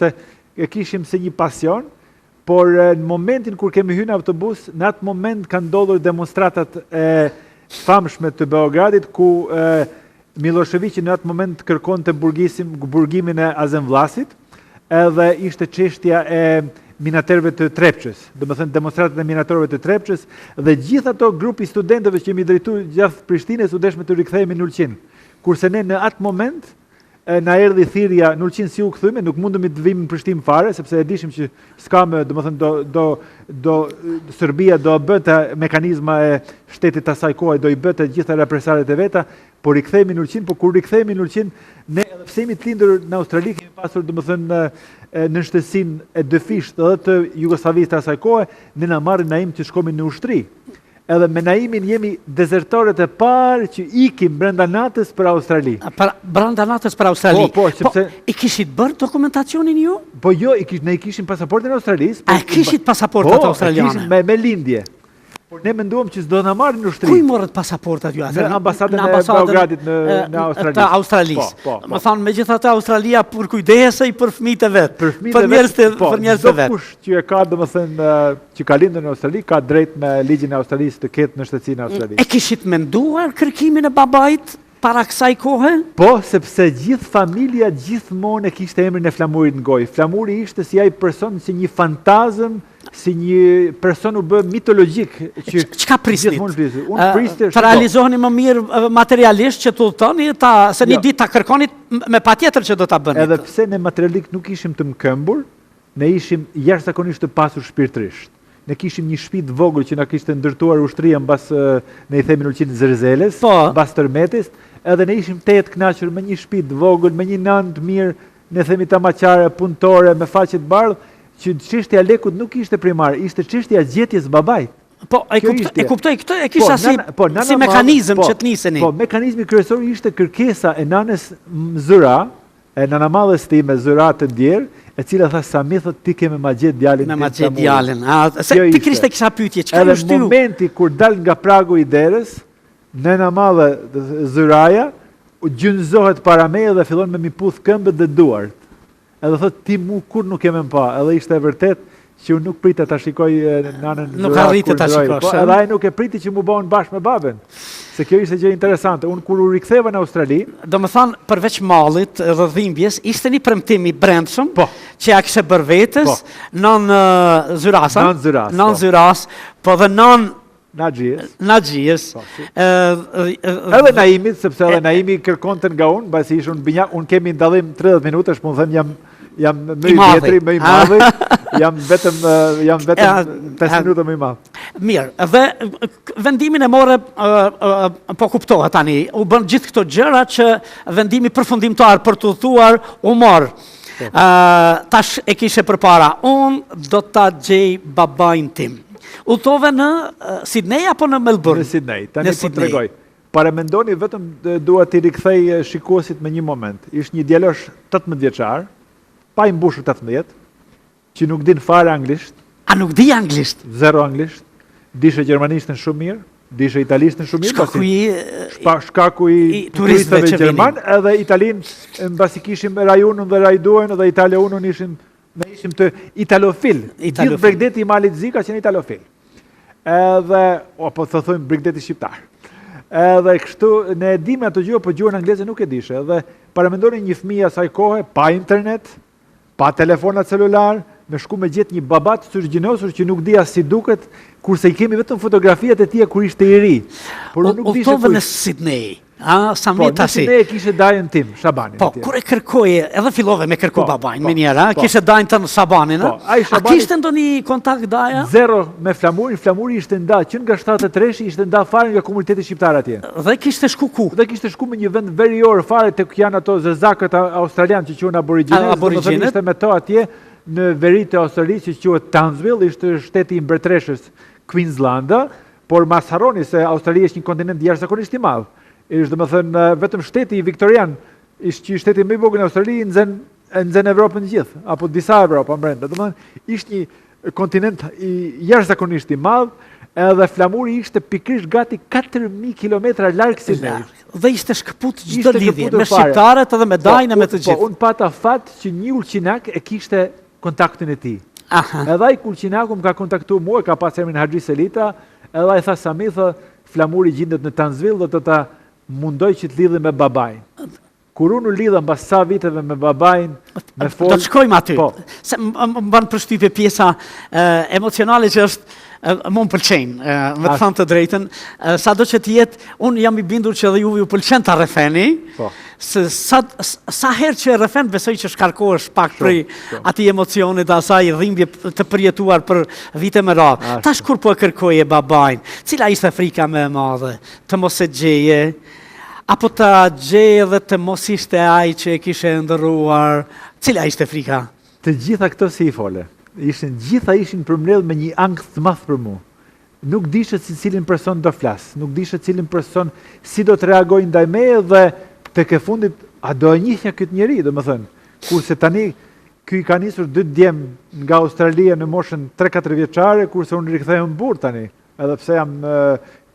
sepse e kishim si një pasion, por në momentin kur kemi hyrë në autobus, në atë moment kanë ndodhur demonstratat e famshme të Beogradit, ku Millosheviqi në atë moment kërkonte burgisim, burgimin e Azem Vllasit, edhe ishte çështja e minaterëve të Trepçës, domethënë demonstratat e minatorëve të Trepçës, dhe gjithë ato grupi studentëve që jemi drejtu gjatë Prishtinës u deshme të rikthehemi në Ulqin. Kurse ne në atë moment na erdhi thirrja në Ulqin si u kthyem, nuk mundemi të vim në Prishtinë fare, sepse e dishim që s'ka më, domethënë do do do Serbia do bënte mekanizma e shtetit të asaj kohe, do i bënte gjitha represalet e veta, po rikthehemi në Ulqin, po kur rikthehemi në Ulqin, ne edhe pse jemi të lindur në Australi, kemi pasur domethënë nënshtetësinë e dyfishtë edhe të Jugosllavisë të asaj kohe, ne na marrin Naim të shkomi në ushtri. Edhe me Naimin jemi dezertorët e parë që ikim brenda natës për Australi. Për, brenda natës për Australi. Po, po, sepse... Po, i kishit bërë dokumentacionin ju? Po jo, i kish, ne i kishim pasaportën e Australisë. Po, A kishit pasaportat po, australiane? Po, kishim me, me lindje. Por ne menduam që s'do na marrin në ushtri. Ku i morët pasaportat ju atëherë? Në ambasadën e Beogradit në në Australi. Të Australisë. Po, po, po. Domethënë, megjithatë Australia përkujdesej për fëmijët e vet. Për fëmijët e vet. Po, për njerëzit e vet. Kush që e ka, domethënë, që ka lindur në Australi, ka drejt me ligjin e Australisë të ketë nënshtetësinë e Australisë. E kishit menduar kërkimin e babait para kësaj kohe? Po, sepse gjithë familja gjithmonë e kishte emrin e Flamurit në gojë. Flamuri ishte si ai person, si një fantazëm, si një person u bë mitologjik që Çka prisnit? Gjithmonë prisnit. Unë priste të realizoheni më mirë materialisht që të udhëtoni, ta se një jo. ditë ta kërkonit me patjetër që do ta bënit. Edhe pse ne materialisht nuk ishim të mkëmbur, Ne ishim jashtëzakonisht të pasur shpirtërisht. Ne kishim një shtëpi të vogël që na kishte ndërtuar ushtria mbas ne i themi në Ulqin zelzeles, po. mbas tërmetit, edhe ne ishim tejet të kënaqur me një shtëpi të vogël, me një nanë të mirë, ne themi tamaqare, punëtore, me faqe të bardhë, që çështja e lekut nuk ishte primar, ishte çështja e gjetjes babait. Po, e kuptoj, e kuptoj këtë, e kisha po, si nana, po, nana si mekanizëm po, që të niseni. Po, mekanizmi kryesor ishte kërkesa e nanës Zyra, E nanamadhes time Zyra të ndjerë, e cila tha Sami thotë ti ke me ma gjet djalin tim. Me ma gjet djalin. A, se pikërisht e kisha pyetje, çka ju shtyu? Edhe momenti kur dal nga pragu i derës, nënamadhe Zyraja gjunjëzohet para meje dhe fillon me m'i puth këmbët dhe duart. Edhe thotë ti mu kurrë nuk ke me m'pa, edhe ishte e vërtetë që unë nuk prita ta shikoj nanën Nuk arrite ta shikosh. Po, edhe ai nuk e priti që m'u bë unë bashkë me babën. Se kjo ishte gjë interesante. Unë kur u riktheva në Australi, domethënë përveç mallit dhe dhimbjes, ishte një premtim i brendshëm po. që ja kishe bërë vetes, po. Nanë Zyrasa, nanë Zyras, nanë po. Zyras, po dhe nanë Naxhies. Naxhies. Po, edhe Naimit, sepse edhe Naimi kërkonte nga unë, mbasi ish unë binjak, unë kemi dallim 30 minutash, po unë them jam jam më i vjetri, më i madhi, jam vetëm jam vetëm 5 minuta më i madh. Mirë, dhe vendimin e more po kuptohet tani, u bën gjithë këto gjëra që vendimi përfundimtar për të udhëtuar u mor. Po. Tash e kishe përpara, unë do ta gjej babain tim. Udhëtove në Sydney apo në Melbourne? Në Sydney, tani po të tregoj. Paramendoni vetëm dua t'i rikthej shikuesit me një moment. Ishte një djalosh 18 vjeçar, pa i mbushur 18, që nuk din fare anglisht. A nuk di anglisht? Zero anglisht. Dishe gjermanishtën shumë mirë, dishe italishtën shumë mirë, shkaku i shpa, shkaku i, i turistëve gjerman, edhe Italinë, mbasi kishim Rai Unun dhe Rai Duen dhe Italia Unun ishim Ne ishim të italofil. Gjithë bregdeti i Malit Zi ka qenë italofil. Edhe, apo të thojmë bregdeti shqiptar. Edhe kështu, ne e dimë ato gjuhë, po gjuhën angleze nuk e dishe. Edhe paramendoni një fëmijë asaj kohe, pa internet, pa telefona celular, me shku me gjetë një baba të syrgjynosur që nuk di as si duket, kurse i kemi vetëm fotografiat e tija kur ishte i ri. Por unë nuk dishe kush. në Sydney. A, sa po, tasi. Po, në Sydney e kishe dajën tim, Shabanin. Po, kur e kërkoje, edhe fillove me kërku po, babain, po, menjëherë, po. kishe dajën tënd Shabanin, po, ai Shabani, a kishte ndonjë kontakt daja? Zero me Flamurin, Flamuri ishte nda, që nga 73-shi ishte nda fare nga komuniteti shqiptar atje. Dhe kishte shku ku? Dhe kishte shku me një vend verior fare tek janë ato zezakët australianë që quhen aborigjenes, domethënë ishte me to atje në veri të Australisë që quhet Townsville, ishte shteti i mbretëreshës Queensland, Por mos harroni se Australia është një kontinent jashtëzakonisht i madh. Është domethënë vetëm shteti Viktorian, ishte që shteti më i vogël në Australi, nxen e nxen Evropën gjithë, apo disa Evropa brenda. Domethënë ishte një kontinent i jashtëzakonisht i madh, Edhe Flamuri ishte pikërisht gati 4000 kilometra larg Sidneyit. Dhe ishte shkëput çdo lidhje me shqiptarët edhe me po, dajnë me të po, gjithë. Po, unë pata fat që një ulqinak e kishte kontaktin e tij. Aha. Edhe ai ulqinaku më ka kontaktu mua, ka pas emrin Haxhi Selita, edhe ai tha Sami, tha, Flamuri gjindet në Townsville dhe do ta mundoj që të lidhim me babain. Kur unë u lidha mbas sa viteve me babain, me fol... Do të shkojmë aty. Po. Se më bën përshtypje pjesa emocionale që është mu më pëlqen, me të thënë të drejtën, sado që të jetë, unë jam i bindur që edhe juve ju pëlqen ta rrëfeni, po. se sa, sa herë që e rrëfen, besoj që shkarkohesh pak prej atij emocionit, asaj dhimbje të përjetuar për vite me radhë. Tash kur po e kërkoje babain, cila ishte frika më e madhe, të mos e gjeje, Apo ta gjeje dhe të mos ishte ai që e kishe ëndërruar? Cila ishte frika? Të gjitha këto si i fole. Ishin, gjitha ishin përmbledhur me një ankth të madh për mu. Nuk dishe se cilin person do flas, nuk dishe cilin person si do të reagojë ndaj meje dhe tek e fundit a do e njihja këtë njeri, domethënë, kurse tani ky i ka nisur dy djem nga Australia në moshën 3-4 vjeçare, kurse unë rikthehem burrë tani. Edhe pse jam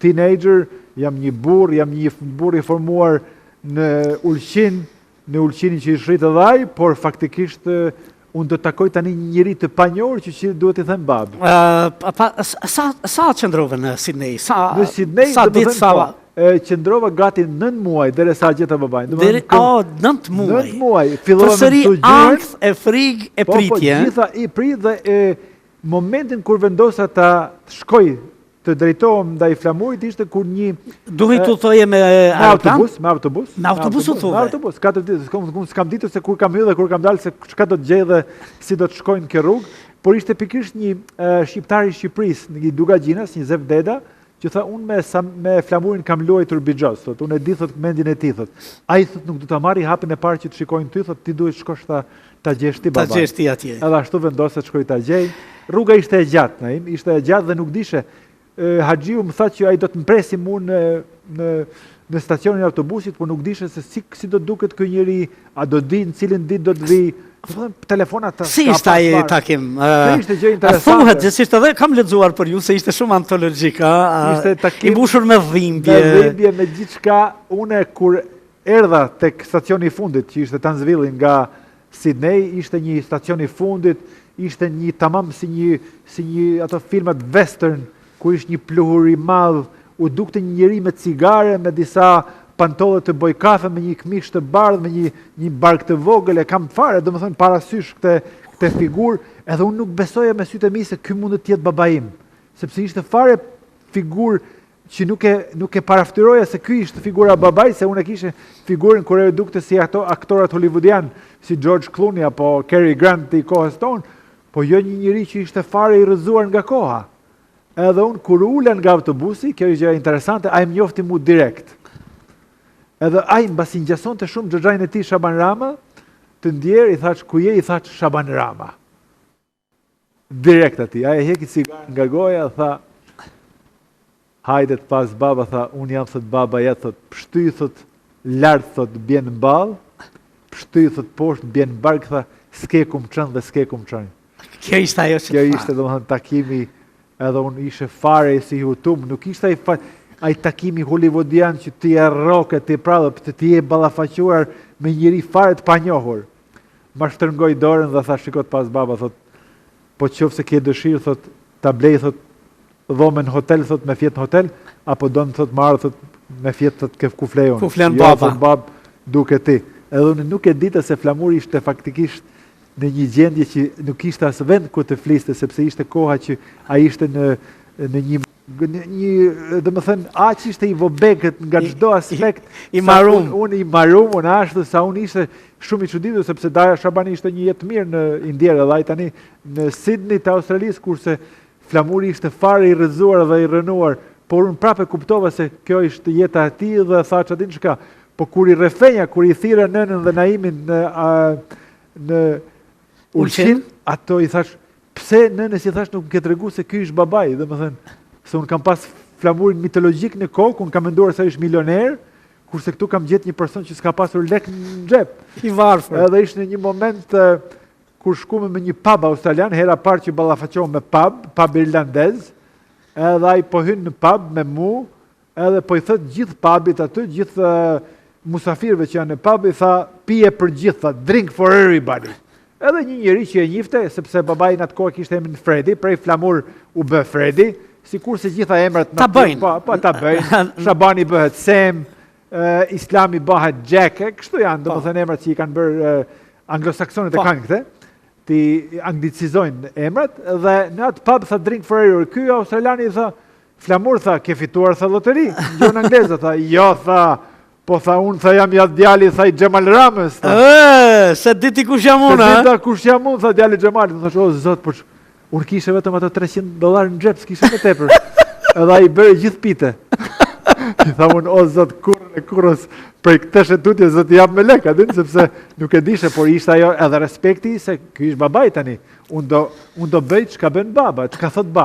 teenager, jam një burrë, jam një burrë i formuar në Ulqin, në Ulqinin që ish rrit edhe ai, por faktikisht unë do të takoj tani një njeri të panjohur që që duhet t'i them babë. Uh, pa, sa, sa qëndrove në Sydney? Sa, në Sydney, sa ditë, sa... Po, qëndrova gati 9 muaj derisa gjeta babain. Deri, oh, 9 muaj. 9 muaj. Fillova me mësu gjuhën. ankth e frigë e pritje. Po, po, gjitha i prit dhe e, Momentin kur vendosa ta shkoj të drejtohem ndaj Flamurit ishte kur një Duhej të udhëtoje me me autobus, me autobus. Me autobus u Me autobus, katër ditë, s'kam unë s'kam ditur se kur kam hyrë dhe kur kam dalë se çka do të gjej dhe si do të shkoj në këtë rrugë, por ishte pikërisht një shqiptar i Shqipërisë, një dugagjinas, një Zef Deda, që tha unë me me Flamurin kam luajtur bixhoz, thotë, unë e di thotë mendjen e tij, thotë. Ai thotë nuk do ta marrë hapin e parë që të shikojnë ty, thotë, ti duhet të shkosh ta ta gjesh ti babain. Ta gjesh ti atje. Edhe ashtu vendosa të shkoj ta gjej. Rruga ishte e gjatë, Naim, ishte e gjatë dhe nuk dishe. Haxhiu më tha që ai do të më presi mu në në në stacionin e autobusit, por nuk dishe se si si do duket ky njeri, a do di në cilin ditë do të vijë. Do të thënë telefonat të Si ishte ai takim? Ë ishte gjë interesante. Thuhet gjithsesi edhe kam lexuar për ju se ishte shumë antologjik, ë. Ishte takim i mbushur me dhimbje. Me dhimbje, me gjithçka. Unë kur erdha tek stacioni i fundit, që ishte Townsville nga Sydney, ishte një stacion i fundit, ishte një tamam si një si një ato filmat western ku ishte një pluhur i madh, u dukte një njeri me cigare, me disa pantolle të bojkafe, me një këmishë të bardhë, me një një bark të vogël, e kam fare, domethënë parasysh këtë këtë figurë, edhe unë nuk besoja me sytë e mi se ky mund të jetë babai im, sepse ishte fare figurë që nuk e nuk e paraftyroja se ky ishte figura e babait, se unë e kisha figurën kur ajo dukte si ato aktorat hollywoodian, si George Clooney apo Cary Grant i kohës tonë, po jo një njeri që ishte fare i rrëzuar nga koha. Edhe unë kur u ula nga autobusi, kjo është gjë interesante, ai më njofti mu direkt. Edhe ai mbasi ngjasonte shumë xhaxhain e tij Shaban Rama, të ndjerë i thash ku je, i thash Shaban Rama. Direkt atij, ai e heki cigaren nga goja, tha, hajde të pastë baba, tha, unë jam, thot, baba jot, thot, pështyj, thot, lart, thot, bjen në ballë, pështyj, thot, poshtë, bjen në bark, tha, s'ke ku më çon dhe s'ke ku më çojnë. Kjo ishte ajo që Kjo ishte, domethënë, takimi, edhe unë ishe fare si hutum, nuk ishte ai fa, ai takimi hollywoodian që ti e rroke, ti prallë, të ti e ballafaquar me njeri fare të panjohur. Ma shtërngoi dorën dhe tha shiko të pastë baba, thot, po qoftë se ke dëshirë, thot, ta blej, thot, dhomën në hotel, thot, me fjet në hotel, apo don, thot, me ardhë, thot, me fjet, thot, ke ku flej unë. Ku flen jo, baba. Thot, bab, duke ti. Edhe unë nuk e dita se Flamuri ishte faktikisht në një gjendje që nuk ishte as vend ku të fliste, sepse ishte koha që ai ishte në në një një, domethënë, aq ishte i vobekët nga çdo aspekt. I, i marum. Unë, unë i marum, unë ashtu, sa unë ishte shumë i çuditur, sepse daja Shabani ishte një jetë të mirë në i ndjerë, edhe ai tani në Sydney të Australisë, kurse Flamuri ishte fare i rrëzuar dhe i rrënuar, por unë prapë e kuptova se kjo ishte jeta e tij dhe tha ça din çka. Po kur i rrëfenja, kur i thirra nënën dhe Naimin në, a, në Ulqin, ato i thash, pse nënës i thash nuk më ke tregu se ky është babai, domethënë, se unë kam pas flamurin mitologjik në kokë, unë kam menduar se ai është milioner, kurse këtu kam gjetë një person që s'ka pasur lek në xhep. I varfër. Edhe ishte në një moment kur shkuam me një pub australian, hera parë që ballafaqohem me pub, pub irlandez. Edhe ai po hyn në pub me mu, edhe po i thot gjithë pubit aty, gjithë musafirëve që janë në pub, i tha pije për gjithë, tha drink for everybody. Edhe një njeri që e njifte, sepse babai në atë kohë kishte emrin Fredi, prej Flamur u bë Fredi, sikur se gjitha emrat Ta bëjnë. Po, po ta bëjnë. Shabani bëhet Sam, Islami bëhet Jack, e, kështu janë, domethënë emrat që i kanë bërë anglosaksonët e kanë këtë, ti anglicizojnë emrat dhe në atë pub tha drink for everybody. Ky australiani i tha Flamur tha, ke fituar tha lotëri, në gjuhën angleze tha, jo tha, po tha unë tha jam ja djali tha i Xhemal Ramës. Tha. Ë, se di ti kush jam unë, Se di ta kush jam unë, tha djali Xhemalit. Më thash, o zot, po unë kishe vetëm ato 300 dollar në xhep, s'kishe më tepër. Edhe ai bëri gjithë pite. I tha unë, o zot, kurrën e kurrës, prej këtë tutje zot i jap me lek, a din, sepse nuk e dishe, por ishte ajo edhe respekti se ky ish babai tani. Unë do, unë do bëj çka bën baba, çka thot baba.